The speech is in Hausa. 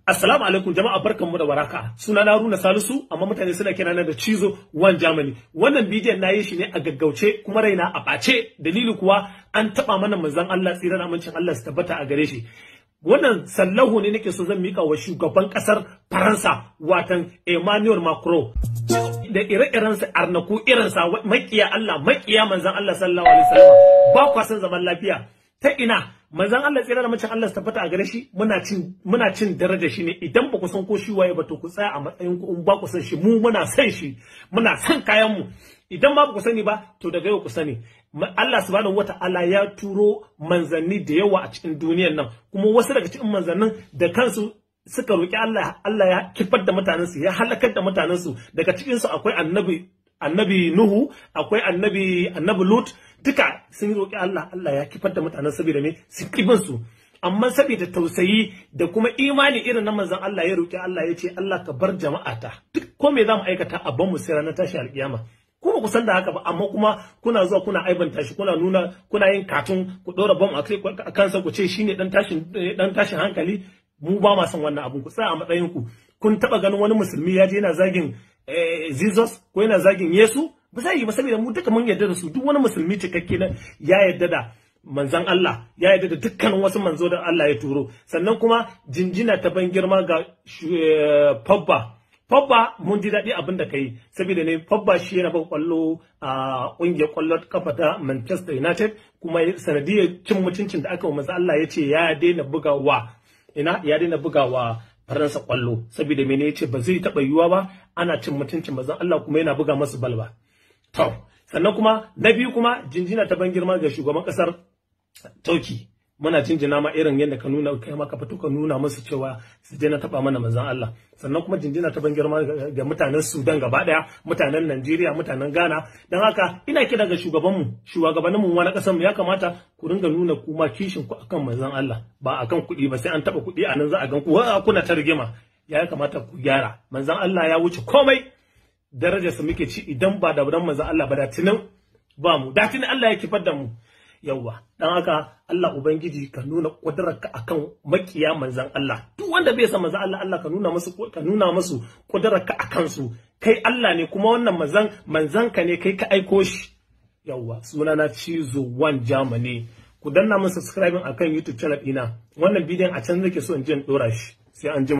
Assalamu alaikum jama'a, barkanmu da waraka. Suna na Haruna Salisu, amma mutane suna kira na da Cizo One Germany. Wannan bidiyon na yi shi ne a gaggauce kuma raina a ɓace. Dalili kuwa, an taɓa mana manzon Allah, tsira da amincin Allah su tabbata a gare shi. Wannan sallahu ne nake so zan mika wa shugaban ƙasar Faransa, watan Emmanuel Macron. Da ire-irensa, arnaku irinsa, makiya Allah, makiya manzon Allah sallallahu alaihi wasallam. Ba kwa son zaman lafiya. Ta ina manzon Allah, tsira da amincin Allah su tabbata a gare shi, muna cin daraja shi ne. Idan ba ku san ko shi waye ba, to ku tsaya a matsayin ku. In ba ku san shi, mu muna san shi, muna san kayan mu. Idan ba ku sani ba, to daga yau ku sani. Allah subhanahu wata'ala ya turo manzanni da yawa a cikin duniyar nan, kuma wasu daga cikin manzannin da kansu suka roki Allah, Allah ya kifar da mutanensu, ya halakar da mutanensu. Daga cikin su akwai annabi Nuhu, akwai annabi Lut. Duka sun roƙi Allah, Allah ya kifar da mutanen saboda me? Su kibin su. Amma saboda tausayi da kuma imani irin na manzon Allah, ya roƙi Allah, ya ce, "Allah, ka bar jama'ata, duk ko me zamu aikata a ban mu sai ranar tashi alƙiyama." Kuma ku san da haka ba, amma kuma kuna zuwa kuna aibanta shi, kuna nuna kuna yin cartoon, ku ɗora bom a kansa, ku ce shine dan tashin hankali. Mu ba ma son wannan abun. Ku tsaya a matsayin ku. Kun taba ganin wani musulmi ya je yana zagin Jesus ko yana zagin Yesu? Ba zai yi ba, saboda mu duka mun yarda da su. Duk wani musulmi cikakke na ya yarda da manzan Allah, ya yarda da dukkanin wasu manzo da Allah ya turo. Sannan kuma jinjina ta ban girma ga Pogba. Pogba, mun ji daɗi abin da kai, saboda ne Pogba shi yana buga kwallo a ƙungiyar kwallon kafa ta Manchester United, kuma sanadiyar cin mutuncin da aka wa manzan Allah, ya ce ya daina bugawa, ina ya daina bugawa Faransa kwallo. Saboda mene? Ya ce ba zai taɓa yiwuwa ba ana cin mutuncin manzon Allah kuma yana buga masu bal ba. To, sannan kuma na biyu kuma, jinjina ta ban girma ga shugaban kasar Turkey. Muna jinjina ma irin yadda ka nuna, kai ma ka fito ka nuna musu cewa su je na taba mana manzon Allah. Sannan kuma jinjina ta ban girma ga mutanen Sudan gaba daya, mutanen Najeriya, mutanen Ghana. Dan haka ina kira ga shugabanmu, shugabanninmu wani kasar mu, ya kamata ku ringa nuna kuma kishin ku akan manzon Allah, ba akan kuɗi ba. Sai an taba kuɗi a nan za a gan ku kuna ta rigima. Ya kamata ku gyara. Manzon Allah ya wuce komai, darajarsa muke ci. Idan ba da dan manzon Allah ba, da tunin ba mu, da tunin Allah ya kifar da mu. Yawwa, dan haka Allah ubangiji ka nuna kudurarka akan makiya manzon Allah. Duk wanda bai san manzon Allah, Allah ka nuna musu, ka nuna musu kudurarka akan su. Kai Allah ne, kuma wannan manzon ka ne, kai ka aiko shi. Yawwa, sunana Cizo One Germany. Ku danna mun subscribing akan YouTube channel ɗina. Wannan bidiyon a can nake so in je in dora shi. Sai an jima.